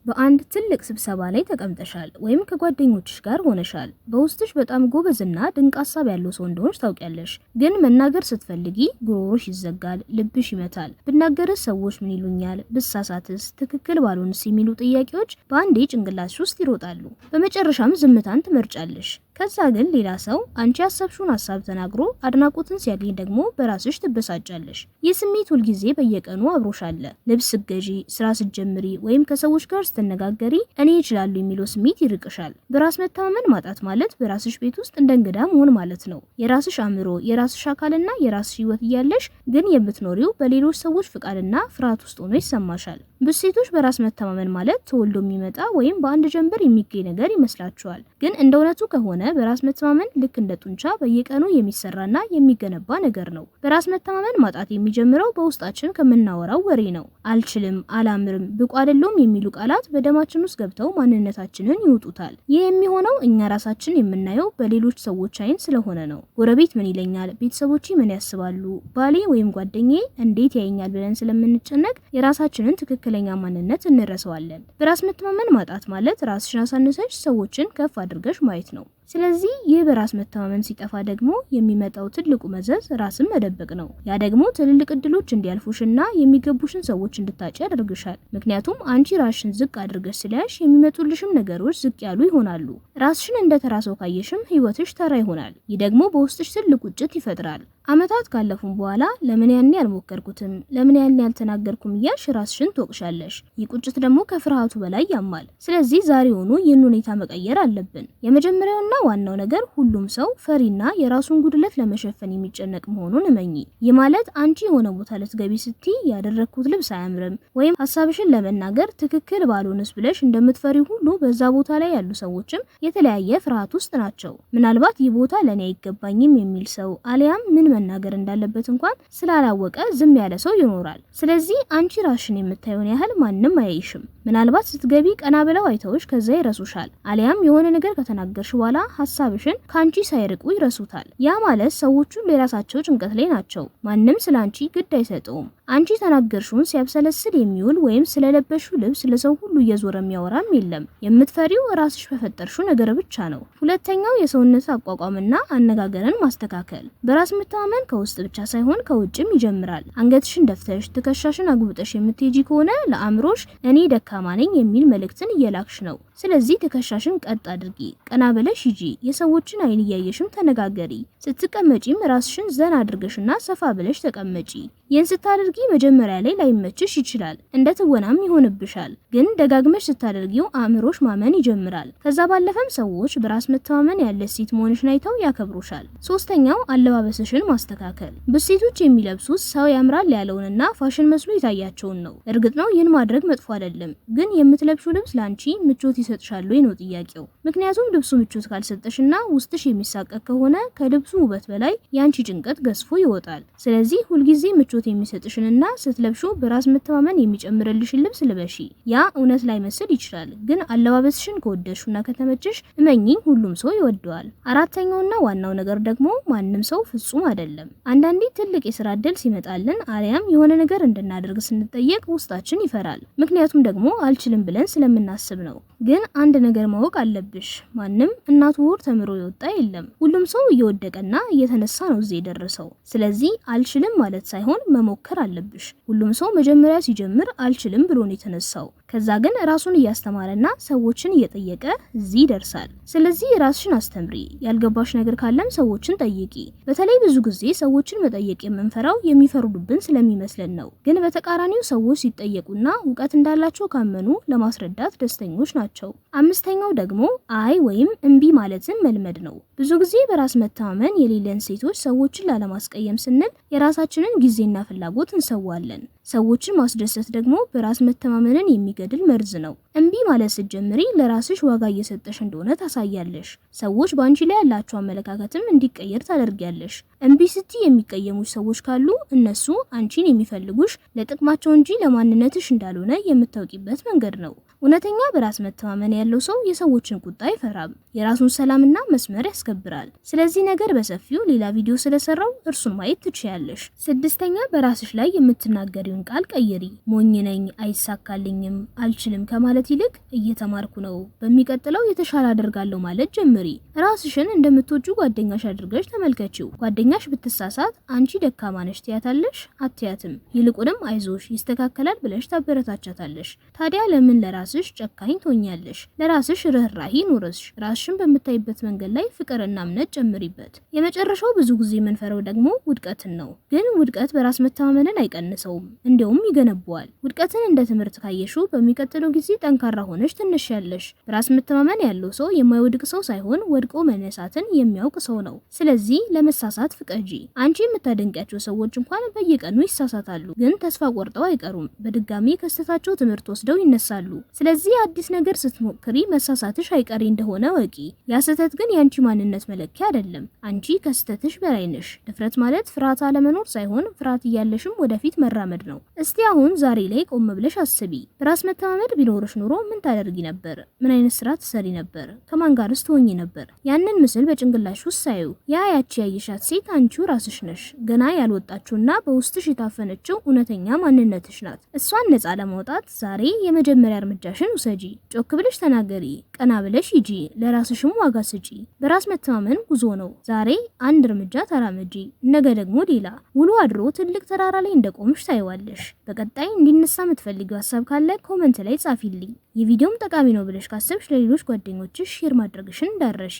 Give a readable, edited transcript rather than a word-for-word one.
በአንድ ትልቅ ስብሰባ ላይ ተቀምጠሻል ወይም ከጓደኞችሽ ጋር ሆነሻል። በውስጥሽ በጣም ጎበዝና ድንቅ ሀሳብ ያለው ሰው እንደሆንሽ ታውቂያለሽ። ግን መናገር ስትፈልጊ ጉሮሮሽ ይዘጋል፣ ልብሽ ይመታል። ብናገርስ ሰዎች ምን ይሉኛል? ብሳሳትስ? ትክክል ባልሆንስ? የሚሉ ጥያቄዎች በአንዴ ጭንቅላትሽ ውስጥ ይሮጣሉ። በመጨረሻም ዝምታን ትመርጫለሽ። ከዛ ግን ሌላ ሰው አንቺ ያሰብሽውን ሀሳብ ተናግሮ አድናቆትን ሲያገኝ ደግሞ በራስሽ ትበሳጫለሽ። ይህ ስሜት ሁልጊዜ በየቀኑ አብሮሽ አለ። ልብስ ስትገዢ፣ ስራ ስትጀምሪ ወይም ከሰዎች ጋር ስትነጋገሪ እኔ እችላለሁ የሚለው ስሜት ይርቅሻል። በራስ መተማመን ማጣት ማለት በራስሽ ቤት ውስጥ እንደ እንግዳ መሆን ማለት ነው። የራስሽ አእምሮ፣ የራስሽ አካልና የራስሽ ህይወት እያለሽ ግን የምትኖሪው በሌሎች ሰዎች ፍቃድና ፍርሃት ውስጥ ሆኖ ይሰማሻል። ብዙ ሴቶች በራስ መተማመን ማለት ተወልዶ የሚመጣ ወይም በአንድ ጀንበር የሚገኝ ነገር ይመስላቸዋል። ግን እንደ እውነቱ ከሆነ በራስ መተማመን ልክ እንደ ጡንቻ በየቀኑ የሚሰራና የሚገነባ ነገር ነው። በራስ መተማመን ማጣት የሚጀምረው በውስጣችን ከምናወራው ወሬ ነው። አልችልም፣ አላምርም፣ ብቁ አይደለሁም የሚሉ ቃላት በደማችን ውስጥ ገብተው ማንነታችንን ይውጡታል። ይህ የሚሆነው እኛ ራሳችን የምናየው በሌሎች ሰዎች አይን ስለሆነ ነው። ጎረቤት ምን ይለኛል፣ ቤተሰቦቼ ምን ያስባሉ፣ ባሌ ወይም ጓደኛዬ እንዴት ያየኛል ብለን ስለምንጨነቅ የራሳችንን ትክክለኛ ማንነት እንረሳዋለን። በራስ መተማመን ማጣት ማለት ራስሽን አሳንሰሽ ሰዎችን ከፍ አድርገሽ ማየት ነው። ስለዚህ ይህ በራስ መተማመን ሲጠፋ ደግሞ የሚመጣው ትልቁ መዘዝ ራስን መደበቅ ነው። ያ ደግሞ ትልልቅ እድሎች እንዲያልፉሽና የሚገቡሽን ሰዎች እንድታጪ ያደርግሻል። ምክንያቱም አንቺ ራስሽን ዝቅ አድርገሽ ስለያሽ የሚመጡልሽም ነገሮች ዝቅ ያሉ ይሆናሉ። ራስሽን እንደ ተራ ሰው ካየሽም ህይወትሽ ተራ ይሆናል። ይህ ደግሞ በውስጥሽ ትልቅ ቁጭት ይፈጥራል። አመታት ካለፉም በኋላ ለምን ያኔ አልሞከርኩትም፣ ለምን ያኔ አልተናገርኩም እያልሽ ራስሽን ትወቅሻለሽ። ይህ ቁጭት ደግሞ ከፍርሃቱ በላይ ያማል። ስለዚህ ዛሬውኑ ይህን ሁኔታ መቀየር አለብን። የመጀመሪያውና ዋናው ነገር ሁሉም ሰው ፈሪና የራሱን ጉድለት ለመሸፈን የሚጨነቅ መሆኑን እመኚ። ይህ ማለት አንቺ የሆነ ቦታ ልትገቢ ስትይ ያደረግኩት ልብስ አያምርም ወይም ሀሳብሽን ለመናገር ትክክል ባልሆንስ ብለሽ እንደምትፈሪ ሁሉ በዛ ቦታ ላይ ያሉ ሰዎችም የተለያየ ፍርሃት ውስጥ ናቸው። ምናልባት ይህ ቦታ ለእኔ አይገባኝም የሚል ሰው አሊያም ምን መናገር እንዳለበት እንኳን ስላላወቀ ዝም ያለ ሰው ይኖራል። ስለዚህ አንቺ ራስሽን የምታየውን ያህል ማንም አያይሽም። ምናልባት ስትገቢ ቀና ብለው አይተውሽ ከዛ ይረሱሻል። አሊያም የሆነ ነገር ከተናገርሽ በኋላ ሀሳብሽን ከአንቺ ሳይርቁ ይረሱታል። ያ ማለት ሰዎቹም የራሳቸው ጭንቀት ላይ ናቸው። ማንም ስለ አንቺ ግድ አይሰጠውም። አንቺ ተናገርሽውን ሲያብሰለስል የሚውል ወይም ስለለበሽው ልብስ ለሰው ሁሉ እየዞረ የሚያወራም የለም። የምትፈሪው ራስሽ በፈጠርሽው ነገር ብቻ ነው። ሁለተኛው የሰውነት አቋቋምና አነጋገርን ማስተካከል። በራስ መተማመን ከውስጥ ብቻ ሳይሆን ከውጭም ይጀምራል። አንገትሽን ደፍተሽ ትከሻሽን አጉብጠሽ የምትሄጂ ከሆነ ለአእምሮሽ እኔ ደካማ ነኝ የሚል መልእክትን እየላክሽ ነው። ስለዚህ ትከሻሽን ቀጥ አድርጊ፣ ቀና ብለሽ ሂጂ፣ የሰዎችን አይን እያየሽም ተነጋገሪ። ስትቀመጪም ራስሽን ዘና አድርገሽና ሰፋ ብለሽ ተቀመጪ። ይህን ስታደርጊ መጀመሪያ ላይ ላይመችሽ ይችላል፣ እንደ ትወናም ይሆንብሻል። ግን ደጋግመሽ ስታደርጊው አእምሮሽ ማመን ይጀምራል። ከዛ ባለፈም ሰዎች በራስ መተማመን ያለሽ ሴት መሆንሽን አይተው ያከብሩሻል። ሶስተኛው አለባበስሽን ማስተካከል። ብዙ ሴቶች የሚለብሱት ሰው ያምራል ያለውንና ፋሽን መስሎ የታያቸውን ነው። እርግጥ ነው ይህን ማድረግ መጥፎ አይደለም፣ ግን የምትለብሺው ልብስ ለአንቺ ምቾት ይሰጥሻል ወይ ነው ጥያቄው። ምክንያቱም ልብሱ ምቾት ካልሰጠሽና ውስጥሽ የሚሳቀቅ ከሆነ ከልብሱ ውበት በላይ የአንቺ ጭንቀት ገዝፎ ይወጣል። ስለዚህ ሁልጊዜ ምቾት የሚሰጥሽንና ስትለብሺው በራስ መተማመን የሚጨምርልሽን ልብስ ልበሺ። ያ እውነት ላይመስል ይችላል፣ ግን አለባበስሽን ከወደድሽውና ከተመቸሽ እመኚኝ ሁሉም ሰው ይወደዋል። አራተኛውና ዋናው ነገር ደግሞ ማንም ሰው ፍጹም አይደለም። አንዳንዴ ትልቅ የስራ እድል ሲመጣልን አሊያም የሆነ ነገር እንድናደርግ ስንጠየቅ ውስጣችን ይፈራል። ምክንያቱም ደግሞ አልችልም ብለን ስለምናስብ ነው። ግን አንድ ነገር ማወቅ አለብሽ፣ ማንም እናቱ ሆድ ተምሮ የወጣ የለም። ሁሉም ሰው እየወደቀና እየተነሳ ነው እዚህ የደረሰው። ስለዚህ አልችልም ማለት ሳይሆን መሞከር አለብሽ። ሁሉም ሰው መጀመሪያ ሲጀምር አልችልም ብሎ ነው የተነሳው። ከዛ ግን ራሱን እያስተማረና ሰዎችን እየጠየቀ እዚህ ይደርሳል። ስለዚህ ራስሽን አስተምሪ። ያልገባሽ ነገር ካለም ሰዎችን ጠይቂ። በተለይ ብዙ ጊዜ ሰዎችን መጠየቅ የምንፈራው የሚፈርዱብን ስለሚመስለን ነው። ግን በተቃራኒው ሰዎች ሲጠየቁና እውቀት እንዳላቸው ካመኑ ለማስረዳት ደስተኞች ናቸው። አምስተኛው ደግሞ አይ ወይም እምቢ ማለትን መልመድ ነው። ብዙ ጊዜ በራስ መተማመን የሌለን ሴቶች ሰዎችን ላለማስቀየም ስንል የራሳችንን ጊዜና ፍላጎት እንሰዋለን። ሰዎችን ማስደሰት ደግሞ በራስ መተማመንን የሚገድል መርዝ ነው። እምቢ ማለት ስትጀምሪ ለራስሽ ዋጋ እየሰጠሽ እንደሆነ ታሳያለሽ። ሰዎች በአንቺ ላይ ያላቸው አመለካከትም እንዲቀየር ታደርጊያለሽ። እምቢ ስትይ የሚቀየሙሽ ሰዎች ካሉ እነሱ አንቺን የሚፈልጉሽ ለጥቅማቸው እንጂ ለማንነትሽ እንዳልሆነ የምታውቂበት መንገድ ነው። እውነተኛ በራስ መተማመን ያለው ሰው የሰዎችን ቁጣ አይፈራም። የራሱን ሰላምና መስመር ያስከብራል። ስለዚህ ነገር በሰፊው ሌላ ቪዲዮ ስለሰራው እርሱን ማየት ትችያለሽ። ስድስተኛ፣ በራስሽ ላይ የምትናገሪውን ቃል ቀይሪ። ሞኝ ነኝ፣ አይሳካልኝም፣ አልችልም ከማለት ይልቅ እየተማርኩ ነው፣ በሚቀጥለው የተሻለ አደርጋለሁ ማለት ጀምሪ። ራስሽን እንደምትወጂው ጓደኛሽ አድርገሽ ተመልከቺው። ጓደኛሽ ብትሳሳት አንቺ ደካማ ነሽ ትያታለሽ? አትያትም። ይልቁንም አይዞሽ ይስተካከላል ብለሽ ታበረታቻታለሽ። ታዲያ ለምን ለራስሽ ጨካኝ ትሆኛለሽ? ለራስሽ ርህራሄ ይኑርሽ። ራስሽን በምታይበት መንገድ ላይ ፍቅርና እምነት ጨምሪበት። የመጨረሻው ብዙ ጊዜ የምንፈራው ደግሞ ውድቀትን ነው። ግን ውድቀት በራስ መተማመንን አይቀንሰውም፣ እንዲያውም ይገነባዋል። ውድቀትን እንደ ትምህርት ካየሽው በሚቀጥለው ጊዜ ጠንካራ ሆነሽ ትነሻለሽ። በራስ መተማመን ያለው ሰው የማይወድቅ ሰው ሳይሆን ወድቆ መነሳትን የሚያውቅ ሰው ነው። ስለዚህ ለመሳሳት ፍቀጂ። አንቺ የምታደንቂያቸው ሰዎች እንኳን በየቀኑ ይሳሳታሉ፣ ግን ተስፋ ቆርጠው አይቀሩም። በድጋሚ ከስህተታቸው ትምህርት ወስደው ይነሳሉ። ስለዚህ አዲስ ነገር ስትሞክሪ መሳሳትሽ አይቀሬ እንደሆነ እወቂ። ያ ስህተት ግን የአንቺ ማንነት መለኪያ አይደለም። አንቺ ከስህተትሽ በላይ ነሽ። ድፍረት ማለት ፍርሃት አለመኖር ሳይሆን ፍርሃት እያለሽም ወደፊት መራመድ ነው። እስቲ አሁን ዛሬ ላይ ቆም ብለሽ አስቢ። በራስ መተማመን ቢኖርሽ ኖሮ ምን ታደርጊ ነበር? ምን አይነት ስራ ትሰሪ ነበር? ከማን ጋርስ ትሆኚ ነበር? ያንን ምስል በጭንቅላትሽ ውስጥ ሳዪው። ያ ያቺ ያየሻት ሴት አንቺው ራስሽ ነሽ። ገና ያልወጣችውና በውስጥሽ የታፈነችው እውነተኛ ማንነትሽ ናት። እሷን ነፃ ለማውጣት ዛሬ የመጀመሪያ እርምጃሽን ውሰጂ። ጮክ ብለሽ ተናገሪ። ቀና ብለሽ ሂጂ። ለራስሽም ዋጋ ስጪ። በራስ መተማመን ጉዞ ነው። ዛሬ አንድ እርምጃ ተራመጂ፣ ነገ ደግሞ ሌላ። ውሎ አድሮ ትልቅ ተራራ ላይ እንደቆምሽ ታይዋለሽ። በቀጣይ እንዲነሳ የምትፈልጊው ሀሳብ ካለ comment ላይ ጻፊልኝ። ይህ ቪዲዮም ጠቃሚ ነው ብለሽ ካሰብሽ ለሌሎች ጓደኞችሽ share ማድረግሽን እንዳትረሺ።